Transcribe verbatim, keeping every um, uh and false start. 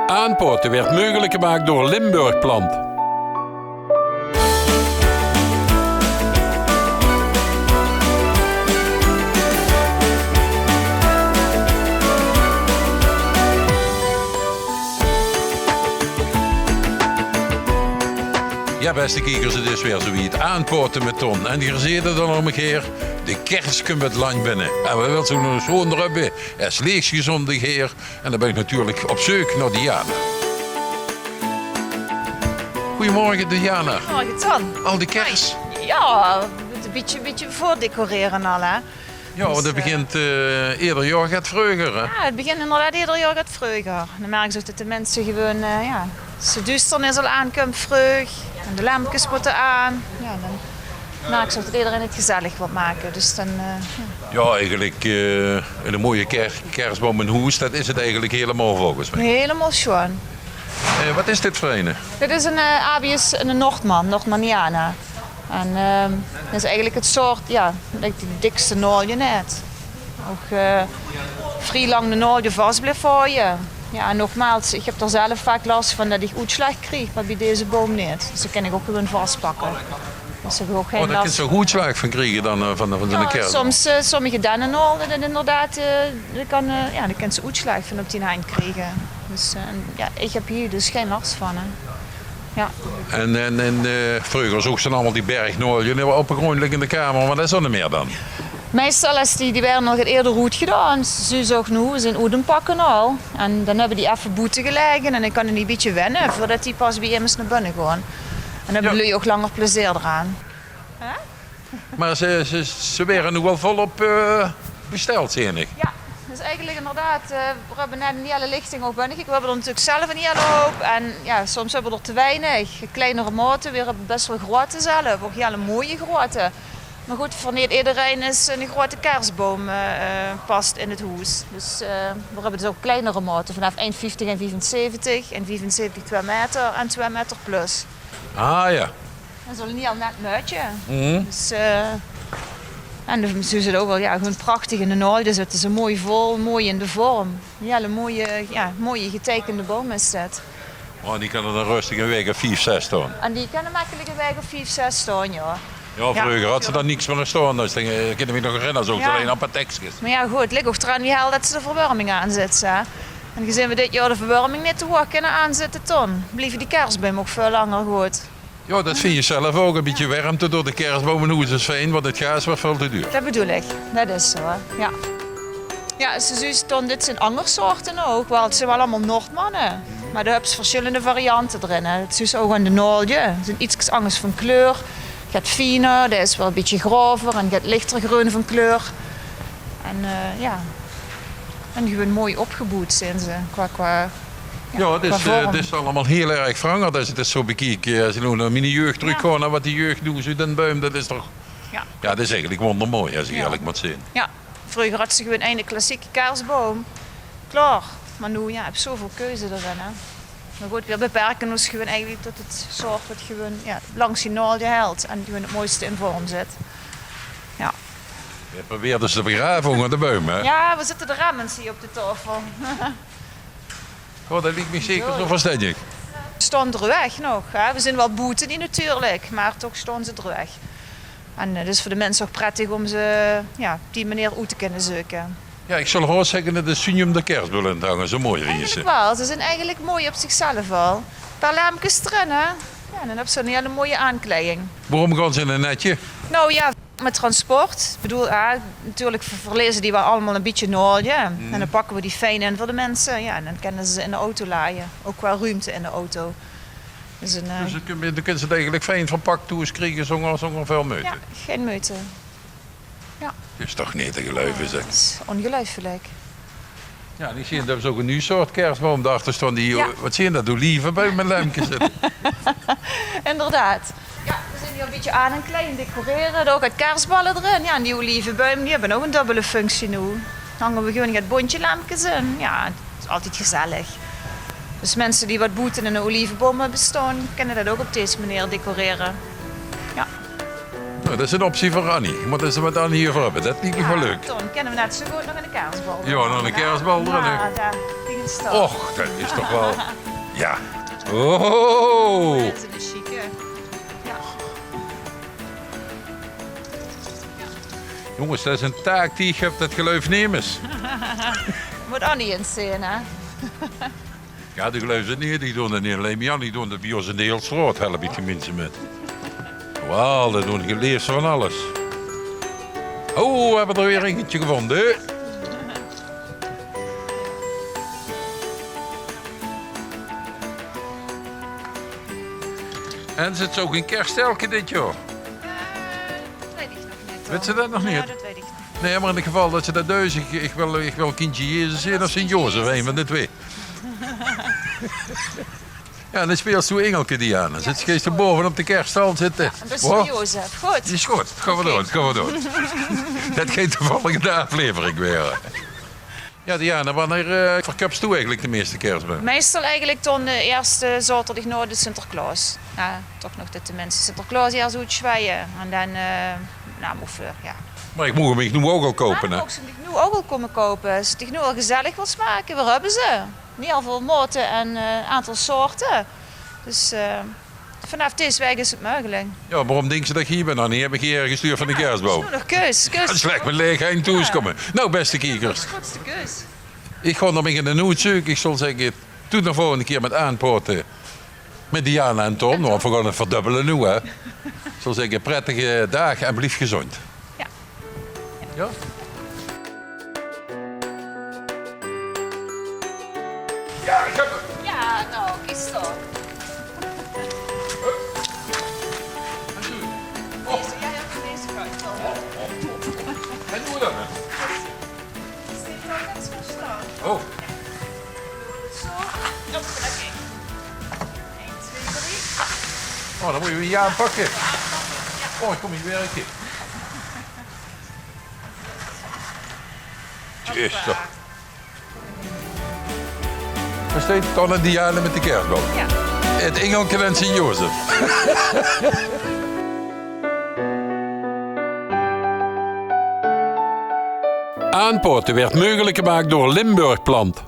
Aanpaote weurt meugelik gemaak door Limburg Plant. Jao, bèste kiekers, 't is weer zoe wied. Aanpaote mit Ton. En geer zeet 't al óm mich haer. De kers kump 't landj binne. En veer wille zoe'n sjoon dröp bie. 't Is leechgezóndig haer. En dan bön ich natuurlik op zeuk nao Diana. Goeiemorge, Diana. Goeiemorge, Ton. Al die kers? Hoi. Jao, e bietje, bietje veurdecorere al, hè. Jao, want 't begint, eh, eder jaor get vreuger, hè? Jao, 't begint inderdaad eder jaor get vreuger. Dan merks se ouch det de minse gewoon, eh, jao, de duusternis al aankump vreug. En de lempkes mótte aan. Jao, dan merks se ouch det ederein 't gezellig wilt make. Dus dan, eh, jao. Jao, eigelik, eh, eine mooie ker-, kersboum in hoes, det is 't eigelik hielemaol volges mich. Hielemaol sjoon. Eh, waat is dit veur eine? Dit is ein, eh, Abies, ein Noordman, Noordmaniana. En, ehm, det is eigelik 't soort, jao, det de dikste naolje haet. Ouch, eh, vrie lang de naolje vas blief haoje. Jao, en nogmaals, ich höb d'r zelf vaak las van det ich oetslaag krieg, mer bie deze boum neet. Dus dan kin ich ouch gewoon vaspakke. Dus ich höb ouch gein las. Oh, dao kins se ouch oetslaag van kriege dan, eh, van, van zoe'n kers? Jao, soms, eh, sommige dennenaalde, det inderdaad, eh, det kan, eh, jao, dao kins se oetslaag van op dien henj kriege. Dus, eh, en, jao, ich höb hie dus gein las van, hè. Jao. En, en, en, eh, vreuger zoogs se allemaol die berg naolje op de gróndj ligke in de kamer, mer det is d'r neet mieë dan? Meistal, es die, die waere al get eerder oetgedaon, zoe es ouch noe, zeen oet 'm pakke al. En dan höbbe die effe boete gelaege en dan kan 't e bietje wenne veurdet die pas bie emes nao binne gaon. En dan höbbe de luuj ouch langer plezeer d'raan. Hè? Mer ze, ze, ze waere noe waal volop, eh, besteld, zeen ich. Jao, dus eigelik inderdaad, eh, veer höbbe net 'n hiel lichting ouch binnegekreege. Veer höbbe d'r natuurlik zelf 'n hiele houp. En jao, soms höbbe veer d'r te weinig. Kleinere maote, veer höbbe bès waal groeate zelf, ouch hiele mooie groeate. Mer good, veur neet ederein is 'ne groeate kersboum, eh, eh, past in 't hoes. Dus, eh, veer höbbe dus ouch kleinere maote, vanaaf ein vieftig en viefenzeventig, ein viefenzeventig twee meter en twee meter plus. Ah jao. Det is al 'n hiel net maotje. Mhm. Dus, eh, en de, ze zitte ouch waal, jao, gewoon prachtig in de naolde, zitte ze mooi vol, mooi in de vorm. Jao, 'ne mooie, jao, mooie geteikende boum is det. Oh, die kinne dan röstig 'n waek of vief, zes staon. En die kinne mekkelik 'n waek of vief, zes staon, jao. Jao, vreuger had ze dan niks mieë staon. Dus dan, eh, kin ich mich nog herinnere, zoe allein op patekskes. Mer jao, good, 't lik ouch d'raan wie hel det ze de verwerming aanzitte, hè. En gezeen veer dit jaor de verwerming neet te hoeg kinne aanzitte, Ton, blieve die kersbuim ouch väöl langer good. Jao, det vinj ich zelf ouch. E bietje wermte door de kersboum in hoes is fijn, want 't gaas wuuert väöl te duur. Det bedoel ich. Det is zoe, hè. Jao. Jao, es se zuus, Ton, dit zeen anger soorte ouch. Waal, 't zeen waal allemaol Noordmanne. Mer dao höbs se versjillende variante d'rin, hè. Det zuus se ouch aan de naolde. Ze zeen ietskes angers van kleur. Get fiener, dae is waal e bietje grover en get lichter greun van kleur. En, eh, jao. En gewoon mooi opgeboewd zeen ze, qua, qua Jao, 't is, eh, 't is allemaol hiel erg verangerd es ich 't zoe bekiek. Eh, es ich noe nao mien jeug trökgaon, nao waat de jeug noe zoe deit, buim, det is toch, jao, 't is eigelik wóndermooi, es ich ierlik mót zeen. Jao, vreuger hads se gewoon eine klassieke kersboum. Klaor. Mer noe, jao, höbs se zoeväöl keuze d'rin, hè. Mer good, veer beperke ós gewoon eigelik tot 't soort waat gewoon, jao, langs die naolde helt en gewoon 't mooiste in vorm zit. Jao. Veer probere dus te begrave ónger de buim, hè? Jao, veer zitte de ramens hie op de taofel. Oh, det liek mich zeker zoe verstandig. Staon dreug nog, hè. Veer zeen waal boete die natuurlik, mer toch staon ze dreug. En, eh, 't is veur de minse ouch prettig óm ze, jao, op die meneer oet te kinne zeuke. Jao, ich zal haos zègke det de zon óm de kersbul in te hange, zoe mooi vinj ich ze. Eigelik waal. Ze zeen eigelik mooi op zichzelf al. Paar lempkes d'rin, hè. Jao, dan höbs se 'n hiel mooie aankleiding. Waoróm gaon ze in e netje? Nou jao, mit transport. Ich bedoel, hè, natuurlik ver-, verleze die waal allemaol e bietje naolde. En dan pakke veer die fijn in veur de minse. Jao, en dan kinne ze ze in de auto laje. Ouch qua ruumte in de auto. Dus 'n, eh, dus dan kins se 't eigelik fijn verpak thoes kriege zónger, zónger väöl meujte. Jao, gein meujte. Jao. 't Is toch neet te geluive, zeg. Det is óngeluifelik. Jao, en ich zeen, det is ouch 'n nuuj soort kersboum. Dao achter staon die, waat zeen det, olivebuim mit lempkes d'rin. Inderdaad. Jao, veer zeen hie e bietje aan 't klein decorere. Dao ouch get kersballe d'rin. Jao, en die olivebuim, die höbbe ouch 'n dóbbele functie noe. Hange veer gewoon get bóntje lempkes in. Jao, 't is altied gezellig. Dus minse die waat boete 'n oliveboum höbbe staon, kinne det ouch op dees meneer decorere. Jao. Nou, det is 'n optie veur Annie. Mót se mit Annie euver höbbe. Det liek mich waal leuk. Jao, dan kinne veer net zoe good nog 'ne kersbal d'rin. Jao, nog 'ne kersbal d'rin, hè. Jao, det, die Och, det is toch waal. Jao. Oh. Det is ein sjieke. Jao. Jónges, det is ein taak die ich höb, det geluif nemes. Mót Annie ins zeen, hè? Jao, die geluif 't neet. Ich doon 't neet allein bie Annie, ich doon 't bie ós in de hiel straot, help ich de minse mit. Waal, det doon ich 't leefste van alles. Oh, veer höbbe d'r weer eintje gevónje. En zit ze ouch in kerststelke dit jaor? Eh, det weit ich nog neet, huur. Wèts se det nog neet? Nae, det weit ich nog neet. Nae, mer in eder geval det se det deis, ich, ich wil, ich wil Kindje Jezus zeen of Sint Jozef, ein van de twee. Jao, dan speels doe ingelke, Diana. Jao, zits doe bove op de kerststal zitte. Jao, en bès doe Jozef. Good. Is good. Gaon v'r doon, gaon v'r doon. Det geit de volgende aflevering waere. Jao, Diana, wannieër, eh, verköps doe eigelik de meiste kersbuim? Meistal eigelik dan de ierste zaoterdig nao de Sinterklaos. Jao, toch nog det de minse Sinterklaos ieërs oetsjwieje. En dan, eh, nao, mót veur, jao. Mer ich mót 'm mich noe ouch al koupe, hè? Jao, dan mós se 'm dich noe ouch al kómme koupe. Es se 't dich noe al gezellig wils make, veer höbbe ze. In eder geval maote en, eh, aantal soorte. Dus, eh, vanaaf dees waek is 't meugelik. Jao, waorom dinks se det ich hie bön dan? Hie höb ich hie gestuurd van de kersboum. Jao, is noe nog keus, keus. Dan zal ich mit laeg henj thoes kómme. Noe, beste kiekers. Groetste keus. Ich gaon d'r mich ein noe zeuk. Ich zal zègke, tot de volgende kier mit Aanpaote. Mit Diana en Ton, want veer gaon 't verdubbele noe, hè. Ich zal zègke, prettige daag en blief gezóndj. Jao. Jao? Jao, ich höb 'm. Jao, noe, kies toch. Hup. En doe. Oh. Dees, jao, jao, dees kantj op. Oh, oh, oh. En doe dan, hè? Is dit waal get versjtaon? Oh. Zo. Op, lekker. Ein, twee, drie. Oh, dan mót ich 'm hie aanpakke. Oh, ich kóm hie wirke. Jezus. Dao steit dan Diana mit de kersboum. Jao. 't Ingelke en Sint Jozef. Aanpaote waert meugelik gemaak door Limburg Plant.